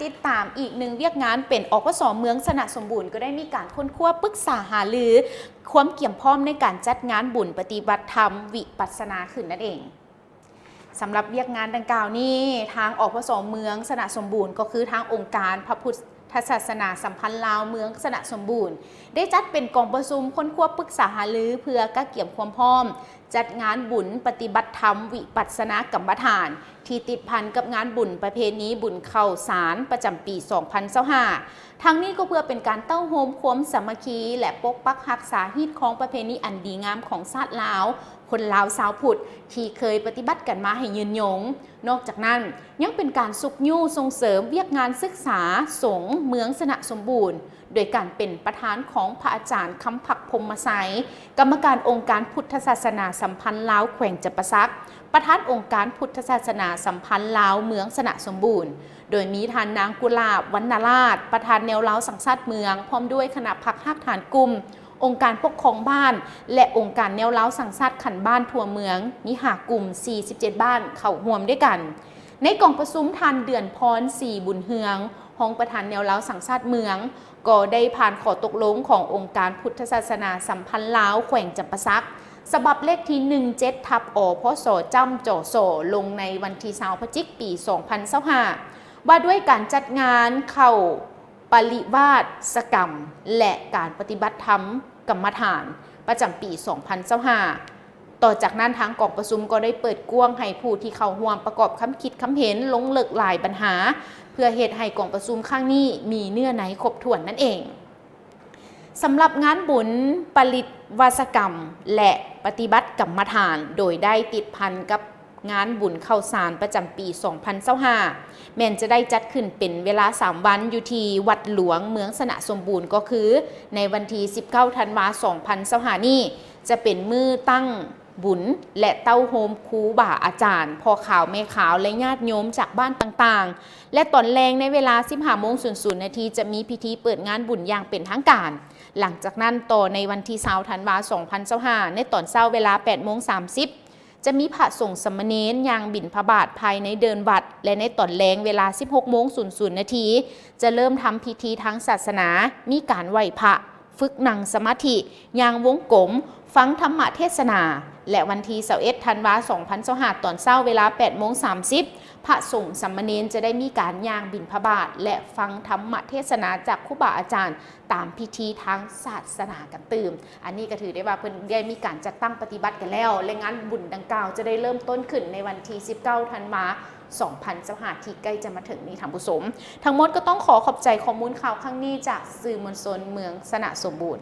ຕິດຕາມອີກໜຶ່ງວຽກງານ ເປັນ ອພສ ເມືອງຊະນະສົມບູນ ກໍໄດ້ມີການຄົ້ນຄວ້າປຶກສາຫາລືຄວາມກຽມພ້ອມໃນການຈັດງານບຸນປະຕິບັດທຳວິປັດສະນາຂຶ້ນນັ້ນເອງ. ສຳລັບວຽກງານດັ່ງກ່າວນີ້ ທາງ ອພສ ເມືອງຊະນະສົມບູນ ກໍຄືທາງອົງການພະພຸດທະສາສະໜາສຳພັນລາວເມືອງຊະນະສົມບູນ ໄດ້ຈັດເປັນກອງປະຊຸມຄົ້ນຄວ້າປຶກສາຫາລື ເພື່ອກະກຽມຄວາມພ້ອມ ຈັດງານບຸນປະຕິບັດທຳວິປັດສະນາກຳມະຖານ ທີ່ຕິດພັນກັບງານບຸນປະເພນີບຸນເຂົ້າສານປະຈຳປີສອງພັນຊາວຫ້າ ທັງນີ້ກໍເພື່ອເປັນການເຕົ້າໂຮມຄວາມສາມັກຄີ ແລະ ປົກປັກຮັກສາຮີດຄອງປະເພນີອັນດີງາມຂອງຊາດລາວ, ຄົນລາວຊາວພຸດ ທີ່ເຄີຍປະຕິບັດກັນມາໃຫ້ຍືນຍົງ. ນອກຈາກນັ້ນ ຍັງເປັນການຊຸກຍູ້ສົ່ງເສີມວຽກງານສຶກສາສົງເມືອງຊະນະສົມບູນ ໂດຍການເປັນປະທານຂອງພະອາຈານ ຄຳພັກ ພົມມະໄຊ ກຳມະການອົງການພຸດທະສາສະໜາສຳພັນລາວແຂວງຈຳປາສັກ, ປະທານອົງການພຸດທະສາສະໜາສຳພັນລາວເມືອງຊະນະສົມບູນ, ໂດຍມີທ່ານນາງ ກຸຫຼາບ ວັນນະລາດ ປະທານແນວລາວສັງຊາດເມືອງ ພ້ອມດ້ວຍຄະນະພັກຮາກຖານກຸ່ມ, ອົງການປົກຄອງບ້ານ ແລະ ອົງການແນວລາວສັງຊາດຂັ້ນບ້ານທົ່ວເມືອງ ມີຫ້າກຸ່ມ ສີ່ສິບເຈັດບ້ານ ເຂົ້າຮ່ວມດ້ວຍກັນ. ໃນກອງປະຊຸມ ທ່ານ ເດືອນພອນ ສີບຸນເຮືອງ ຮອງປະທານແນວລາວສັງຊາດເມືອງ ກໍໄດ້ຜ່ານຂໍ້ຕົກລົງຂອງອົງການພຸດທະສາສະໜາສຳພັນລາວແຂວງຈຳປາສັກ ສະບັບເລກທີ ໜຶ່ງເຈັດ ທັບ ອພສ ຈ້ຳ ຈສ ລົງໃນວັນທີ ຊາວ ພະຈິກ ປີສອງພັນຊາວຫ້າ ວ່າດ້ວຍການຈັດງານເຂົ້າປະລິວາສກຳ ແລະ ການປະຕິບັດທຳກຳມະຖານ ປະຈຳປີສອງພັນຊາວຫ້າ. ຕໍ່ຈາກນັ້ນ ທາງກອງປະຊຸມກໍໄດ້ເປີດກວ້າງໃຫ້ຜູ້ທີ່ເຂົ້າຮ່ວມປະກອບຄຳຄິດຄຳເຫັນລົງເລິກຫຼາຍບັນຫາ ເພື່ອເຮັດໃຫ້ກອງປະຊຸມຄັ້ງນີ້ມີເນື້ອໃນຄົບຖ້ວນນັ້ນເອງ. ສຳລັບງານບຸນປະລິວາສກຳ ແລະ ປະຕິບັດກຳມະຖານ ໂດຍໄດ້ຕິດພັນກັບງານບຸນເຂົ້າສານປະຈຳປີສອງພັນຊາວຫ້າ ແມ່ນຈະໄດ້ຈັດຂຶ້ນເປັນເວລາສາມວັນ ຢູ່ທີ່ວັດຫຼວງເມືອງຊະນະສົມບູນ ກໍຄືໃນວັນທີ ສິບເກົ້າ ທັນວາ ສອງພັນຊາວຫ້ານີ້ ຈະເປັນມື້ຕັ້ງບຸນ ແລະ ເຕົ້າໂຮມຄູບາອາຈານ, ພໍ່ຂາວແມ່ຂາວ ແລະ ຍາດໂຍມຈາກບ້ານຕ່າງໆ ແລະ ຕອນແລງໃນເວລາ ສິບຫ້າໂມງສູນນາທີ ຈະມີພິທີເປີດງານບຸນຢ່າງເປັນທາງການ. ຫຼັງຈາກນັ້ນ ຕໍ່ໃນວັນທີ ຊາວ ທັນວາ ສອງພັນຊາວຫ້າ ໃນຕອນເຊົ້າເວລາ ແປດໂມງສາມສິບ ຈະມີພະສົງສາມະເນນຍ່າງບິນທະບາດພາຍໃນເດີ່ນວັດ ແລະ ໃນຕອນແລງເວລາ ສິບຫົກໂມງສູນນາທີ ຈະເລີ່ມທຳພິທີທາງສາສະໜາ, ມີການໄຫວ້ພະ, ຝຶກນັ່ງສະມາທິ, ຍ່າງວົງກົມ, ຟັງທຳມະເທດສະໜາ ແລະ ວັນທີ ຊາວເອັດ ທັນວາ ສອງພັນຊາວຫ້າ ຕອນເຊົ້າເວລາ ແປດໂມງສາມສິບ ພະສົງສາມະເນນຈະໄດ້ມີການຍ່າງບິນທະບາດ ແລະ ຟັງທຳມະເທດສະໜາຈາກຄູບາອາຈານຕາມພິທີທາງສາສະໜາກັນຕື່ມ. ອັນນີ້ກໍຖືໄດ້ວ່າເພິ່ນໄດ້ມີການຈັດຕັ້ງປະຕິບັດກັນແລ້ວ ແລະ ງານບຸນດັ່ງກ່າວຈະໄດ້ເລີ່ມຕົ້ນຂຶ້ນໃນວັນທີ ສິບເກົ້າ ທັນວາ ສອງພັນຊາວຫ້າ ທີ່ໃກ້ຈະມາເຖິງນີ້ທ່ານຜູ້ຊົມ. ທັງໝົດກໍຕ້ອງຂໍຂອບໃຈຂໍ້ມູນຂ່າວຄັ້ງນີ້ຈາກສື່ມວນຊົນເມືອງຊະນະສົມບູນ.